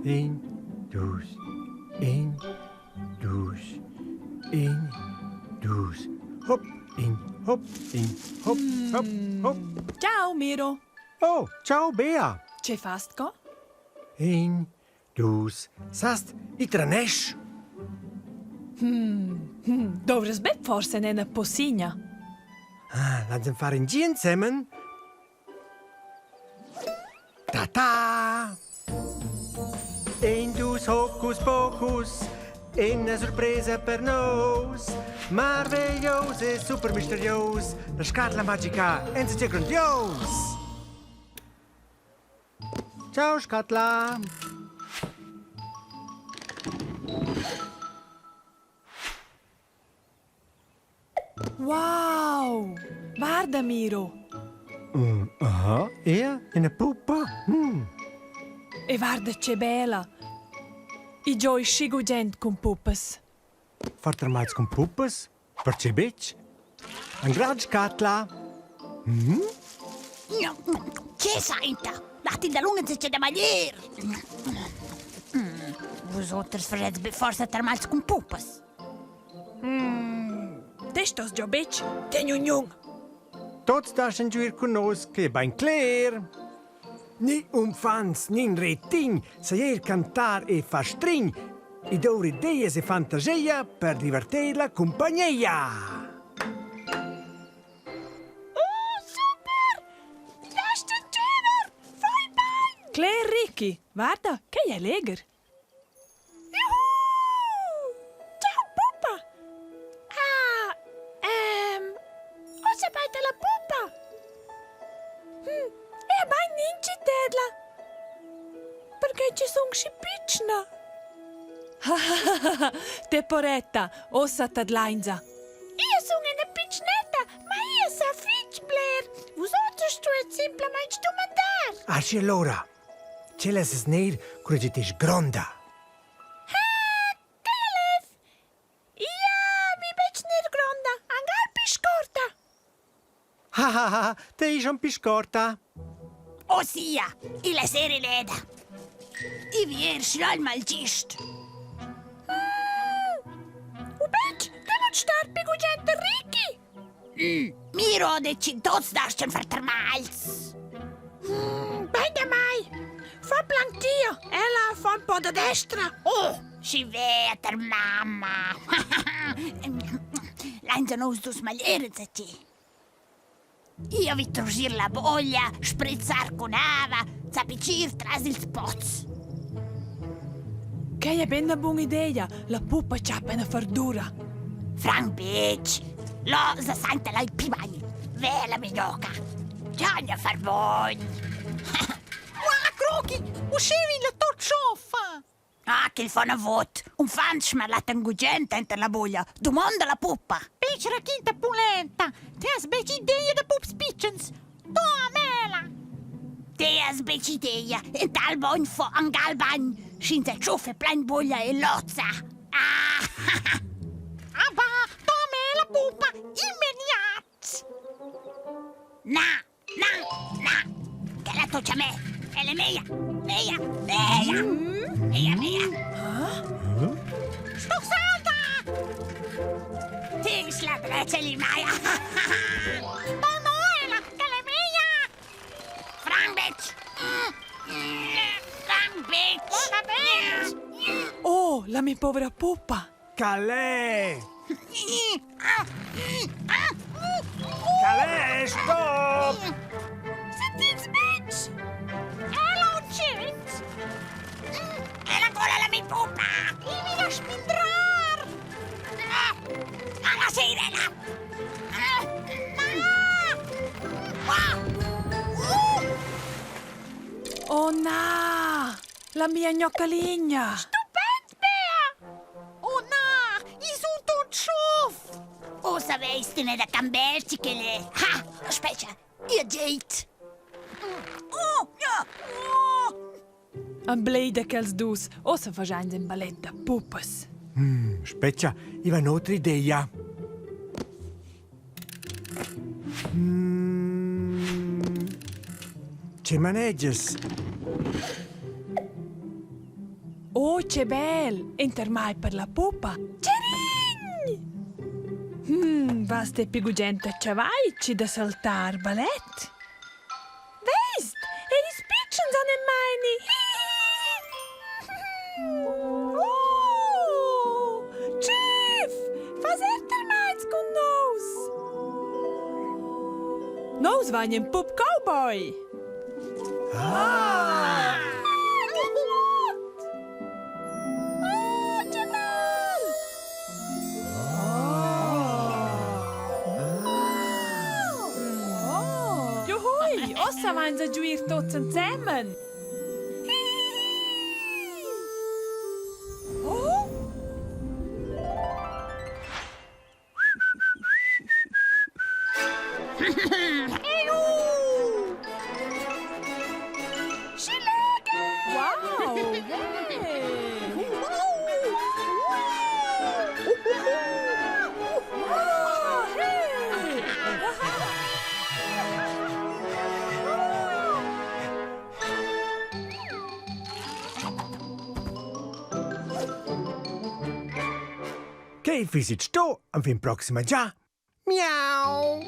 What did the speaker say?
In, dus, in, dus, in, dus. Hop, in, hop, in, hop, hop, hop. Ciao, Miro. Oh, ciao Bea. Che fast co? In, dus, sast, i trenesch. Hmm, hmm, dovres be forse ena posigna. Ah, lassen far in gi insemen. Ta-ta! In dus hocus pocus, ina surpresa per nus. Marveglios e super misterios, la scatla magica enzatge grondios. Ciao scatla! Wow! Guarda Miro! Mm, aha, er ina puppa? Mm. E guarda che bella! I gioi schi gugent cun puppas. Far termagls cun puppas? Perche betg? Ein grad scatla. Mm? Che sainta? Martin da lunga c'è da maglier. Mm. Vus oters fagetz be forsa termagls cun puppas. Te stos giò betg, tegn uniun. Tots daschen giuir cun nus, che è bain cler. Ni unfants ni in retign sa eir cantar e far strign. I douvra ideas e fantasia per diverter la cumpagneia. Oh, super! Lascia tscheiver! Fai bain! Cler, Ricky, guarda, che è legher. Juhu! Ciao puppa! Ah, ehm, ossa baita la puppa! Hm, e bain ninci tedla! Perché ci sun schi pitschna? Te poretta, ossa tadlainza. Io sun ina pitschnetta, ma io sa fitg bler. Vus oters stuet simplamaing dumandar. Ah, schi allora, Tschella es neir cura chi t'es gronda. Ha, quella lev! Ia vi betg gnir gronda, angal piscorta. Ha ha ha, te isch ün piscorta. O sia, illa sera leda. I vi er schlal malgist. Mm. U betg, te vot star pi gugent Ricky. Mm, miro de ci tots daschen far termagls. Mm, ben da mai. Fa plantia, ella fa un po' da destra. Oh, si ve ter mamma. Lainza nous dus maglierets a ti. Io vi trusir la boglia, sprizzar cun ava, zapicir tras ils pots. Quei è ben una buona idea, la puppa ciappa una fardura. Frank Bitch, lo sa santa la il pibagn, ve la miglioca. Giagna far bogn. Qua, Crochi, uscevi la torcioffa! Ah, ch'el fa navot! Unfant schmerlatta gugent enter la buglia. Dumonda la puppa. Betg raquinta pulenta! Ti has betg idea da pups pitschens! Do a mela! Ti has betg idea! In tal bogn fo angal bagn, sch'ins è tschuff e plain buglia e lozza. Ah! Aber do a me la puppa immediat! Na, Na, na, che la tocca a me. È la mia, mia, mia, mia, mia. Sto salta! Ti sladrece li mai. No, no, è la, che è mia! Frank bitch. Frank bitch. Oh, la mia povera puppa! Calè! Calè, stop! Sentits betg! Ella ho tschent! È ancora la mia puppa! I mi la spindrar! Alla sirena! Oh na! La mia gnocca ligna! Stupend, Bea! Oh na, i sun tot tschof! Ussa veis ti ne da camberci che le... Ha! Aspetta, ihr geit! Oh, ja! Oh! An bleida quels dus, ossa fagiains in ballet da puppas. Mm, spetga, i va un'altra idea. Mm, che manegias? Oh, che bel! Enter mai per la poppa. Tscherin! Hmm, vas te pi gugent a chavai ci da saltar ballet? Veist, er ils pitschens han en meini. Oh, Chief, fas er termagls cun nus? Nous vain in pup cowboy. Ah! Oh, che bel! Oh! Juhui, ossa vainsa giuir tots ensemen. Oh! Wow! Hey! Oh, hey! Che fisit sto? Am fin proxima già. Miau!